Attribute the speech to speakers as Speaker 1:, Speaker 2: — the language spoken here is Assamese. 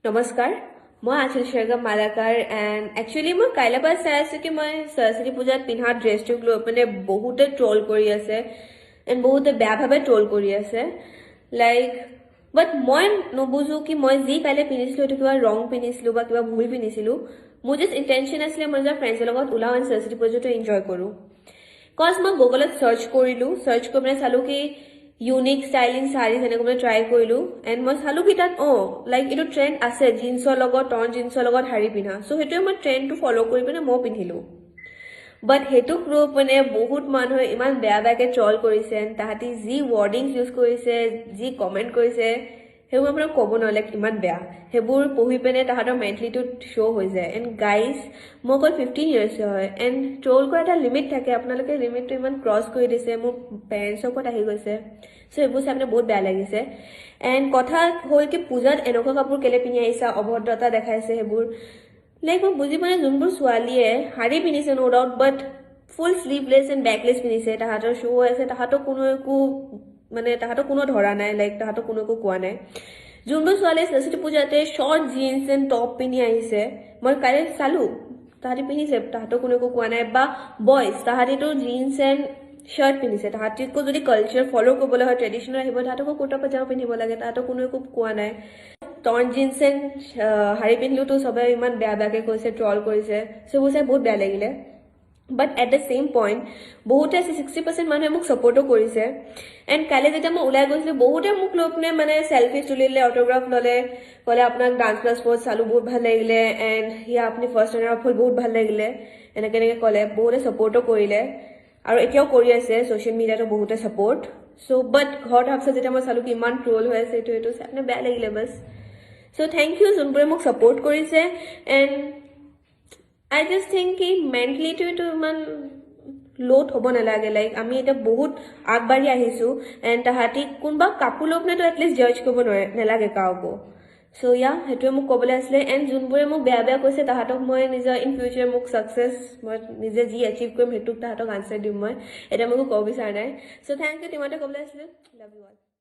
Speaker 1: নমস্কাৰ, মই আঁচল শেৰগাম মালাকাৰ। এণ্ড একচুৱেলি মই কাইলৈৰ পৰা চাই আছোঁ কি মই সৰস্বতী পূজাত পিন্ধা ড্ৰেছটোক লৈ পিনে বহুতে ট্ৰল কৰি আছে এণ্ড বহুতে বেয়াভাৱে ট্ৰল কৰি আছে। লাইক, বাট মই নুবুজো কি মই যি কাইলৈ পিন্ধিছিলোঁ, সেইটো কিবা ৰং পিন্ধিছিলোঁ বা কিবা ভুল পিন্ধিছিলোঁ। মোৰ জাষ্ট ইণ্টেনশ্যন আছিলে মই নিজৰ ফ্ৰেণ্ডছৰ লগত ওলাওঁ এণ্ড সৰস্বতী পূজাটো এনজয় কৰোঁ। কজ মই গুগলত চাৰ্চ কৰিলোঁ, চাৰ্চ কৰি পিনে চালোঁ কি ইউনিক ষ্টাইলিং শাৰী, তেনেকৈ মানে ট্ৰাই কৰিলোঁ। এণ্ড মই চালোঁ কি তাত লাইক এইটো ট্ৰেণ্ড আছে, জিন্সৰ লগত, টৰ্ণ জিন্সৰ লগত শাৰী পিন্ধা। চ' সেইটোৱে মই ট্ৰেণ্ডটো ফ'ল' কৰি পিনে ময়ো পিন্ধিলোঁ। বাট সেইটোক লৈ পিনে বহুত মানুহে ইমান বেয়া বেয়াকৈ ট্ৰল কৰিছে। তাহাঁতি যি ৱৰ্ডিংছ ইউজ কৰিছে, যি কমেণ্ট কৰিছে, সেইবোৰ আপোনাক ক'ব নোৱাৰে। লাইক ইমান বেয়া, সেইবোৰ পঢ়ি পিনে তাহাঁতৰ মেণ্টেলিটিটো শ্ব' হৈ যায়। এণ্ড গাইজ, মই অকল 15 ইয়াৰ্ছ হয় এণ্ড ট্ৰল কৰা এটা লিমিট থাকে। আপোনালোকে লিমিটটো ইমান ক্ৰছ কৰি দিছে, মোৰ পেৰেণ্টছৰ ওপৰত আহি গৈছে। চ' সেইবোৰ চাই পিনে বহুত বেয়া লাগিছে। এণ্ড কথা হ'ল কি, পূজাত এনেকুৱা কাপোৰ কেলৈ পিন্ধি আহিছা, অভদ্ৰতা দেখাইছে সেইবোৰ। লাইক মই বুজি পোৱা নাই, যোনবোৰ ছোৱালীয়ে শাৰী পিন্ধিছে, no doubt, but full sleeveless and backless পিন্ধিছে, তাহাঁতৰ শ্ব' হৈ আছে, তাহাঁতক কোনো একো মানে তাহাঁতক কোনো ধৰা নাই, লাইক তাহাঁতক কোনো একো কোৱা নাই। যোনবোৰ ছোৱালীয়ে সৰস্বতী পূজাতে শ্বৰ্ট জিন্স এণ্ড টপ পিন্ধি আহিছে, মই কাইলৈ চালোঁ তাহাঁতি পিন্ধিছে, তাহাঁতক কোনো একো কোৱা নাই। বা বইজ, তাহাঁতিতো জিন্স এণ্ড শ্বাৰ্ট পিন্ধিছে। তাহাঁতিকো যদি কালচাৰ ফ'ল' কৰিবলৈ হয়, ট্ৰেডিশ্যনেল আহিব, তাহাঁতকো কুৰ্তা পাজামা পিন্ধিব লাগে, তাহাঁতক কোনো একো কোৱা নাই। টৰ্ণ জিন্স এণ্ড শাৰী পিন্ধিলেতো চবে ইমান বেয়া বেয়াকৈ কৈছে, ট্ৰল কৰিছে। চ' সেইবোৰ চাই বহুত বেয়া লাগিলে। But at the same point বহুতে আছে, 60% মানুহে মোক ছাপৰ্টো কৰিছে। এণ্ড কাইলৈ যেতিয়া মই ওলাই গৈছিলোঁ, বহুতে মোক লৈ পিনে মানে চেলফি তুলিলে, অট'গ্ৰাফ ল'লে, ক'লে আপোনাক ডান্স প্লাছ ফ'ৰত চালোঁ, বহুত ভাল লাগিলে, এণ্ড ইয়া আপুনি ফাৰ্ষ্ট ৰানাৰ আপ হ'ল, বহুত ভাল লাগিলে, এনেকৈ এনেকৈ ক'লে। বহুতে ছাপৰ্টো কৰিলে আৰু এতিয়াও কৰি আছে ছ'চিয়েল মিডিয়াতো বহুতে ছাপৰ্ট। চ' বাট ঘৰত অহাৰ পিছত যেতিয়া মই চালোঁ কি ইমান ট্ৰল হৈ আছে, এইটো চাই পিনে বেয়া লাগিলে বাছ। চ' thank U যোনবোৰে মোক ছাপৰ্ট কৰিছে। এণ্ড I just think কি মেণ্টেলিটিটো ইমান ল'ত হ'ব নালাগে। লাইক আমি এতিয়া বহুত আগবাঢ়ি আহিছোঁ এণ্ড তাহাঁতি কোনোবা কাপোৰ লৈ পেলাইতো এটলিষ্ট জাজ কৰিব নোৱাৰে, নালাগে কাকো। চ' ইয়া, সেইটোৱে মোক ক'বলৈ আছিলে। এণ্ড যোনবোৰে মোক বেয়া বেয়া কৈছে, তাহাঁতক মই নিজৰ ইন ফিউচাৰ মোক ছাকচেছ, মই নিজে যি এচিভ কৰিম, সেইটোক তাহাঁতক আনচাৰ দিম। মই এতিয়া মোক ক'ব বিচৰা নাই। চ' thank U, তিমানতে ক'বলৈ আছিলে। Love you all.